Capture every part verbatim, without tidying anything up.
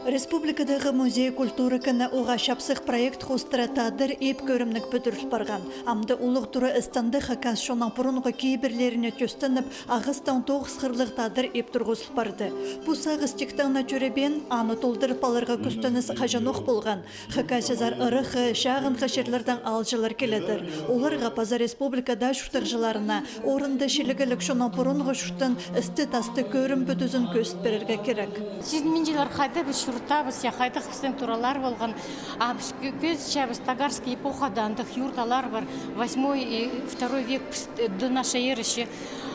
Республикадағы музей культура кіні уғаа чапсых проект хоостыра тадар иб кӧрімніг пӱдіріл парған. Амды улуғ тура ыстанда хакас чонның пурунғы кибірлеріне тӧстеніп, ағастаң тоғыс хырлығ тадар иб турғызыл парды. Пу сағыс тиктең на тӧребеен, аны толдырып аларға кӱстеніс хаҷанох полған. Хакасиязар ыраххы, чағынғы чирлердең аалҷылар киледір. Оларға паза республикада чуртағҷыларына орында чилігіліг чонның пурунғы чуртын, істі-тасты кӧрім пӱдізін кӧзіт пирерге кирек. Сизінминчелер, хайда піс чуртаабыс, я хайдағ пістің туралар полған. А піс кӧзітчебіс, тагарская эпохада андағ юрталар пар, восьмой и второй век піс-, до нашей эры че.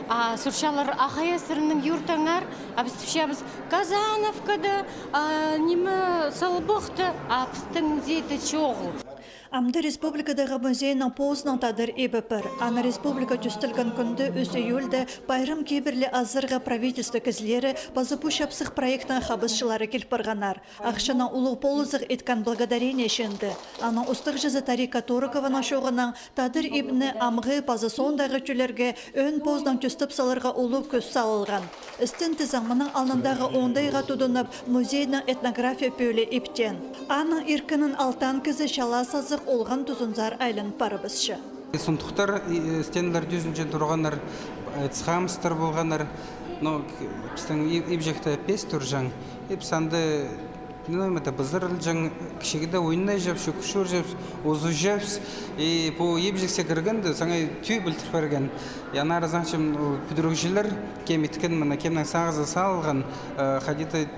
А сурчалар, а хайа сірернің юртаңар, а піс тіпчебіс, Казановкада, а, ниме, Салбохта, а пістің музейде чоғыл. Амды республикадағы музейнің позының тадар ибі пар. Аны республика тӧстелген кӱнде, ӱс июльде, пайрам кибірлі азарға правительство кізілері паза пу чапсых проекттің хабысчылары кил парғаннар. Ахчаның улуғ полызығ иткен «Благодарение» чыынды. Аның устағҷызы Тарик Каторокованың чооғынаң, тадар ибні амғы паза соондағы тӧллерге ӧӧн позынаң тӧстеп саларға улуғ кӱс салылған. Істен тізең, мының алнындағы оңдайға тудынып, музейнің этнография пӧлии иптеен. Аның иркінін алтаан кізі чалаа сазығ олған тузынзар айланып парыбысча. Сундуктар, и, э, стеналар тӱзінҷең турғаннар, э, цхамыстар полғаннар. Но к-, пістің и-, ибҷекте пес турҷаң. И піс анда, ну, ниме-де, пызырылҷаң, кічігде ойнайҷабыс, чӱк чӧрҷебіс, узуҷабыс. И пу ибҷексе кіргенде, саңай тӱӱ пілдір пирген. И аннаңар, значит, ол пӱдірігҷілер, кем иткен, мына, кемнің сағызы салған, э, хайди-да,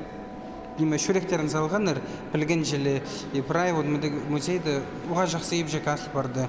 ниме, чӱректерін салғаннар, пілген чіли. И прай вот мында музейде уғаа чахсы ибҷек азыл парды.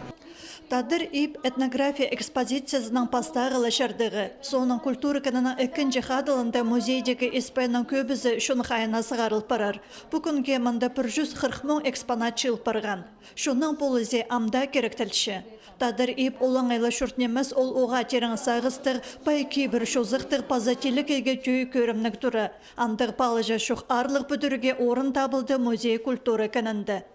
Тадар иб этнография экспозициязының пастағы ла чардығы. Соонаң культура кінінің ікінҷі хадылында музейдегі ис-пайның кӧбізі чон хайиина сығарыл парар. Пу кӱнге мында пір чӱс хырых муң экспонат чыыл парған. Чонның полызы ам даа киректелче. Тадар иб олаңай ла чурт нимес, ол уғаа тирең сағыстығ, пай кибір чозахтығ паза тиліг иге тӧӧй кӧрімніг тура. Андағ паалаҷаң чох аарлығ пӱдірігге орын табылды музей культура кінінде.